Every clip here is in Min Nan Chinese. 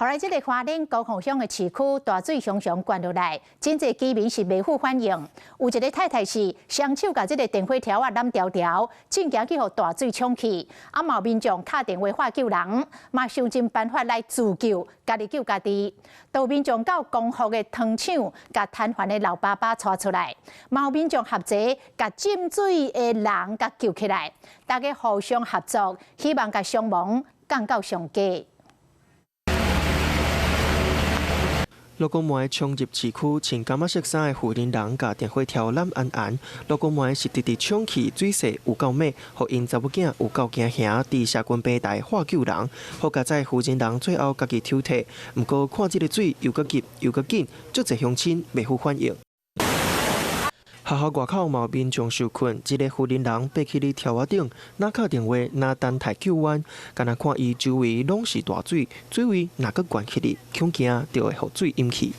後來，這个花蓮光復鄉的市區大水雄雄灌落來，真濟居民是袂赴反應。有一个太太是雙手共這个電火柱仔攬牢牢，真驚去予大水沖去。啊，嘛有民眾敲電話喊救人，嘛想盡辦法來自救，家己救家己。有民眾到光復的糖廠，共癱瘓的老爸爸帶出來，嘛有民眾合齊，共浸水的人共救起來。大家互相合作，希望共傷亡降到上低。落雨暝衝入市區，穿柑仔色衫的婦人人共電火柱攬絚絚。落雨暝是直直衝去，水勢有夠猛，予𪜶查某囝有夠驚嚇，佇社群平台喊救人。好佳哉婦人人最後家己抽脫，毋過看這个水又閣急又閣緊，足濟鄉親袂赴反應。學校外口嘛有民眾受困，一个婦人人爬起佇柱仔頂，若敲電話，若等待救援。干焦看伊周圍攏是大水，水位若閣懸起來，恐驚就會予水淹去。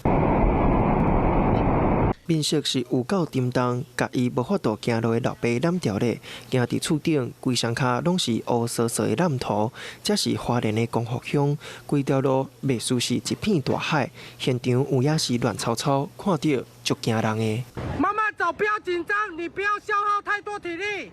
面色是有夠沉重，共伊無法度行路的老爸攬牢咧，行佇厝頂，規身跤攏是烏趖趖的爛塗。這是花蓮的光復鄉，規條路袂輸是一片大海，現場有影是亂糟糟，看著足驚人的。慢慢走，不要緊張，你不要消耗太多體力。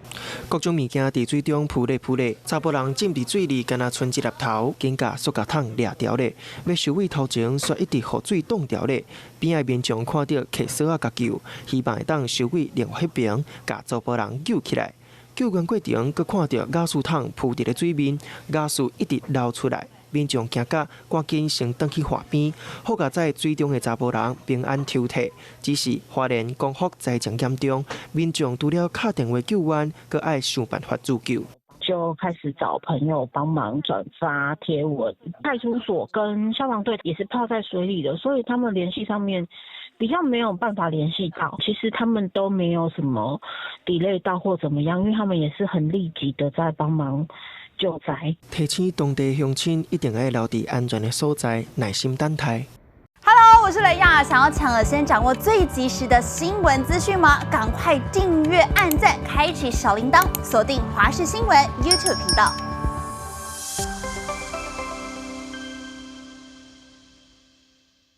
各種物件佇水中浮咧浮咧，查埔人浸佇水裡，干焦賰一粒頭，緊共塑膠桶掠牢咧，欲收尾頭前，煞一直予水擋牢咧。邊仔民眾看著，提索仔共救，希望會當收尾另外彼爿，共查埔人救起來。救援過程，閣看著瓦斯桶浮佇咧水面，瓦斯一直流出來。民眾驚甲，趕緊先轉去岸邊。好佳哉水中的查埔人平安抽脫，只是花蓮光復災情嚴重，民眾除了敲電話救援，閣愛想辦法自救。就開始找朋友幫忙轉發貼文，派出所跟消防隊也是泡在水裡的，所以他們聯繫上面比較沒有辦法聯繫到。其實他們都沒有什麼 delay 到或怎麼樣，因為他們也是很立即的在幫忙救災。提醒當地鄉親一定愛留佇安全的所在，耐心等待。 Hello，我是雷亞，想要搶先掌握最及時的新聞資訊嗎？趕快訂閱、按讚、開啟小鈴鐺，鎖定華視新聞 YouTube 頻道。